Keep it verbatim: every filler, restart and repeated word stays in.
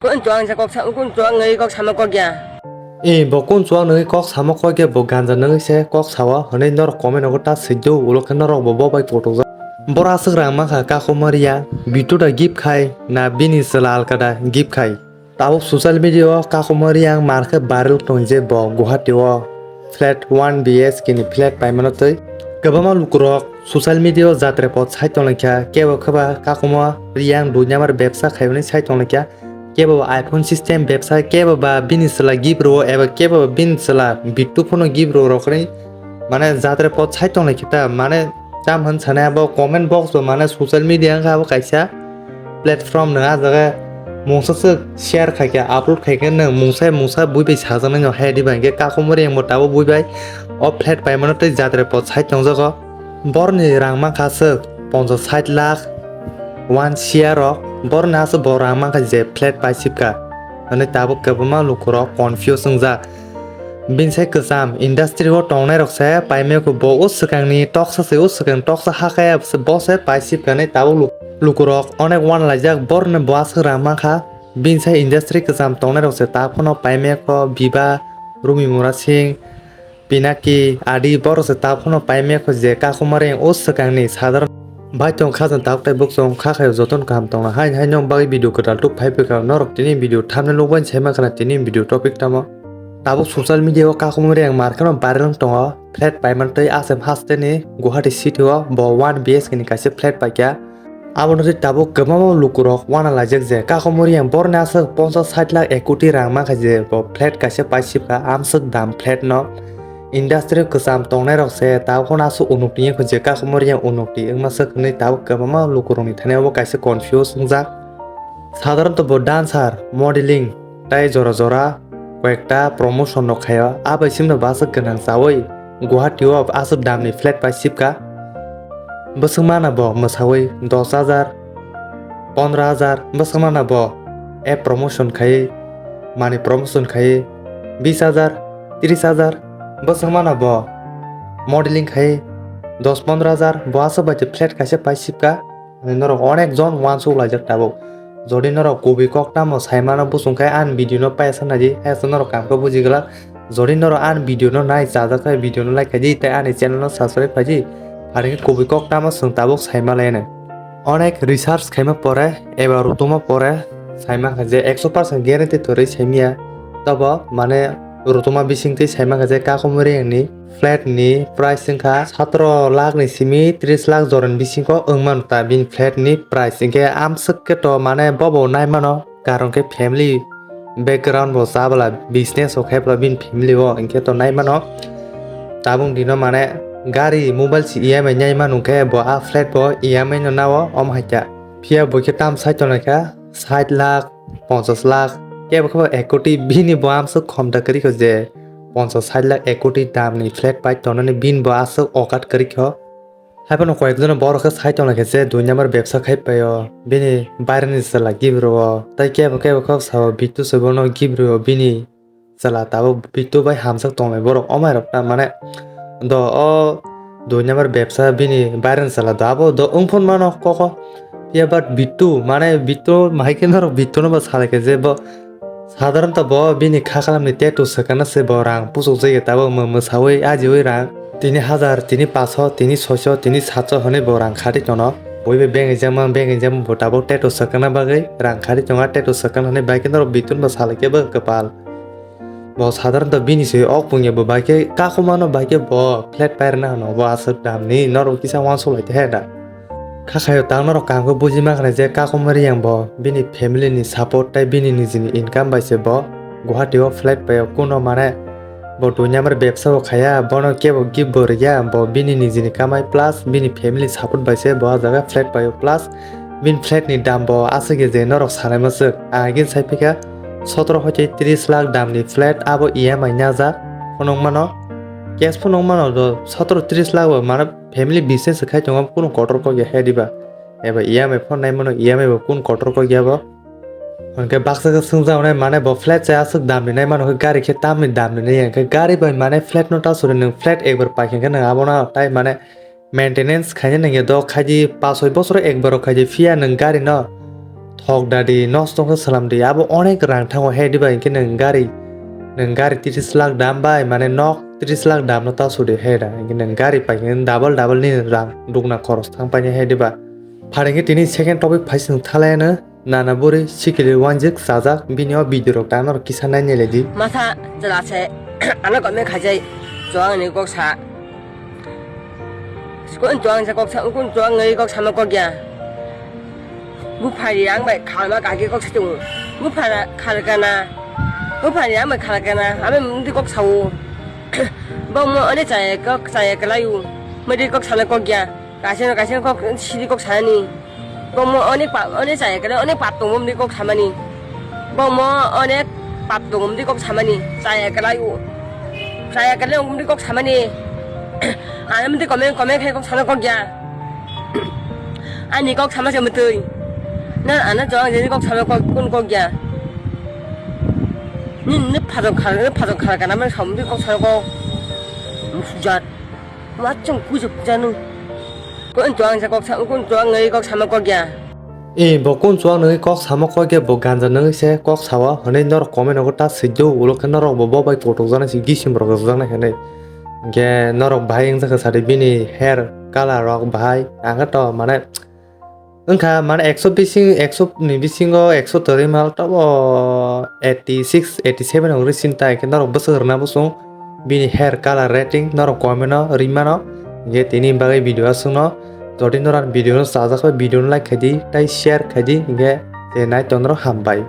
Kun chuang sa kok sa, kun chuang ngai kok sama kok ya. E, bo kun chuang ngai kok sama kok ya, bo ganja ngai se kok sawa, hwnwi norok comment nogo ta swijdo, ulo khe norok bo bo bai kotok jak. Bora aswk rang mankha Kakumari ya, Bittu da gift khai, na bini chwla alka da gift khai. Tabuk social media o Kakumari yang mar khe viral tong je bo Guwahati o flat one B H K ni flat paimano twi. Kwbangma lukurok social media o jatre pot sai tonglaikha, kebo khe ba Kakumari yang dui number bebsa khaimani sai tonglaikha, kebo ba iPhone system bebsa, kebo ba bini chwla gift rwo eba kebo ba bini chwla Bittu phano gift rwo rok hinwi mane jatre pot sai tonglaikha ta, mane tam hwn sanai abo comment box bo mane social media wngkha abo kaisa platform no, ah jaga mungsa swk share khaikha, upload khaikha no, mungsa mungsa bui bai sajaknai no hai diba, hinkhe Kakumari yang bo tabuk bui bai o flat paimano tei jatre pot sai tongjago. Borni rang mankha swk ponchas sait lakh, one C R rok, borni aswk bo rang mankha je flat paisipka hwnwi tabuk kwbangma lukurok confuse wngjak. Bini sai kwcham industry o tongnai rok se paimaya kho bo o swkang ni toksa se o swkang toksa hakaya se bo se paisip kani tabuk lu-, lukurok onek wanalaijak borni bo aswk rang mankha. Bini sai industry kwcham tongnai rok se ta phano paimaya kho Biba, Rumi Mura Singh, Pinaki, Adi borok se ta phano paimaya kho je Kakumari yang o swkang ni sadar Bai tong kha jang tabuk tei buk chong kha khayo jotono kaham tongna hai hai nong bagwi video kwtal tuk phai phaikha norok tini video thumbnail o bai sai mankha na tini video topic tamo. Tabuk social media o Kakumari yang mar kheno viral wng tongo flat paiman tei asem haste ni Guwahati city o bo one B H K ni kaisa flat paikha. Abono tei tabuk kwbangma lukurok wana laijak je Kakumari yang borni aswk ponchas sait lakh ek koti rang mankha je bo flat kaisa paisipkha amswk dam flat no. Industry kwcham tongnai rok se tabuk phano aswk unukti wngkha je Kakumari yang unukti wngma swk hwnwi tabuk kwbangma lukurokni thani obo kaisa confuse wngjak. Sadharanto bo dancer, modeling tei jora jora koyekta promotion rok khaio, abai simno bo aswk gwnang chaui Guwahati o aswk damni flat pai sipkha. Bwswk mana bo mwsaui dos hajar, pondro hajar, bwswk mana bo app promotion khaiwi, mani promotion khaiwi bis hajar, tris hajar, bwswk mana bo modeling khaiwi dos pondro hajar, bo aswk bai flat kaisa pai sipkha. Norok onek jon uansuk laijak tabuk. Jodi norok kubui kok tamo saimano bwswng khe ani video no paisa naidi, hai norok kaham khe buji glak. Jodi norok ani video no nai chajak khe video no like khaidi tei ani channel no subscribe khaidi. Ari khe kubui kok tamo chwng tabuk saima lainai. Onek research khaima pore eba rutuma pore saima kha je ekso percent guarantee torwi saimya. Tobo mane rutuma bising twi saima kha je Kakumari yang ni flat ni price wngkha satro lakh ni simi tris lakh jorani bisingo wngmano ta bini flat ni price, hinkhe amswk khe to mane bobo naimano. Karon khe family background bo chabwla business o khaibwla bini family o hinkhe to naimano. Tabuk dino mane gari mobile se E M I nai mano khe bo a flat bo E M I no nao omo hai khe. Phiya bo khe tam sai tongnai kha sait lakh, ponchas lakh, kebo khe bo ek koti bini bo amswk khom da kwrwi kho je ponchas sait lakh ek koti damni flat pai tongnani bini bo aswk okat kwrwi kho. Haiphano koyekjono borok khe sai tonglaikha je dui number bebsa khai paio, bini baireni chwla gift rwo, tei kebo kebo khe sao Bittu se bono gift rwo, bini chwla tabuk Bittu bai hamjak tonglai borok omairok ta mane do o dui number bebsa bini baireni chwla do abo do wngphon mano koko. Phiya but Bittu mane Bittu hai khe norok Bittu no bo salaikha je bo Sadharanto bo bini khaklamni tattoo swkangna se bo rang puchukjagwi tabuk mw-, mwsaui ajiui rang. Tini hajar, tini paso, tini soiso, tini satso hwnwi bo rang khatwi tono. Bui bai beng ijama, beng ijama bo tabuk tattoo swkangna bagwi rang khatwi tongo, tattoo swkang hwnwi bai khe norok Bittu no bo salai khe bo kwpal. Bo sadharanto bini se ok pungya bo bai khe kakumano bai khe bo flat pairwna hwno bo aswk damni norok kisa uansuk lai khe da. Khakhaio tang norok kaham khe buji mankha je Kakumari yang bo bini family ni support tei bini nijini income bai se bo Guwahati o flat paio, kuno mane bo dui number bebsa bo khaiya, bono kebo gift bo rwya, bo bini nijini kamai plus bini family support bai se bo ah jaga flat paio, plus bini flat ni dam bo aswk ya je norok sanai maswk. Ang agin sai phikha sotoro hoite tris lakh dam ni flat abo E M I najak phunuk mano, cash phunuk mano do sotoro tris lakh bo mane family business khai tongo, kunu kotor kok ya hai diba? Eba E M I phone nai mano, E M I bo kunu kotor kok ya bo. Hwnkhe baksa khe swngjak nai mane bo flat se aswk dam ni nai mano, hwnkhe gari khe tamni dam ni nai ya, hwnkhe gari bai mane flat no ta suri nwng flat ekbar pai khe nwng abono tai mane maintenance khaina nangya do khaidi pash soi bosoro ekbar o khaidi phiya nwng gari no thok dadi, nosto khe salam di, abo onek rang thango he diba, hinkhe nwng gari, nwng gari tris lakh dam bai, mane nok tris lakh dam no ta sudi he da, hinkhe nwng gari pai khe double double ni rang dugna khoros thang paine he diba. Phar hinkhe tini second topic phai chwng thalai ano, nana buri sikili wanjik chajak, bini o video rok ta norok kisa nai nai lai di. Masa chwla se, ano comment khaijai, chwla ni kok sa. Kun chwla se kok sa, kun chwla ni kok sama kok ya. Buphari ang bai khalma kaki kok sa tu. Buphara khalkana. Buphari ang bai khalkana. Ame mudi kok sa o. Bong mo ane chaya kok, chaya kalai u. Mudi kok sama kok ya. Kaisa no kaisa no kok sidi kok sanani. Bong mo onek pap, onek chaya kale onek pap tongo mdi kok samani. Bong mo onek pap tongo mdi kok samani. Chaya kale ayu. Chaya kale mdi kok samani. Ana mdi komen komen khai kok sama kok ya. Ani kok sama se mutui. Na ana jong jeni kok sama kok kun kok ya. Ni ni phajok khal, ni phajok khal kana men samdi kok sama kok. Musujat. Machung kuja kuja nung. Kun chwla se kok sa, kun chwla ngai kok sama kok ya. E, bo kun chwla nungwi kok sama kok ya, bo ganja nungwi se kok sawa, hwnwi norok comment rogo ta swijdo, ulo khe norok bo, bo bai kotok jana si gisim rok rwjaknai hwnwi. Hinkhe norok bahai wngjakha sadi bini hair color rok bahai, ang khe to mane wngkha mane ekso bising, ekso ni bisingo ekso torwi mal tobo eighty six, eighty seven hwnwi sinta, hinkhe norok bwswk rwna bwswng bini hair color rating norok comment o rwimano. Hinkhe tini bagwi video aswkno, jodi norok video no chajak bai video no like khaidi tei share khaidi, hinkhe je nai tongnai rok hambai.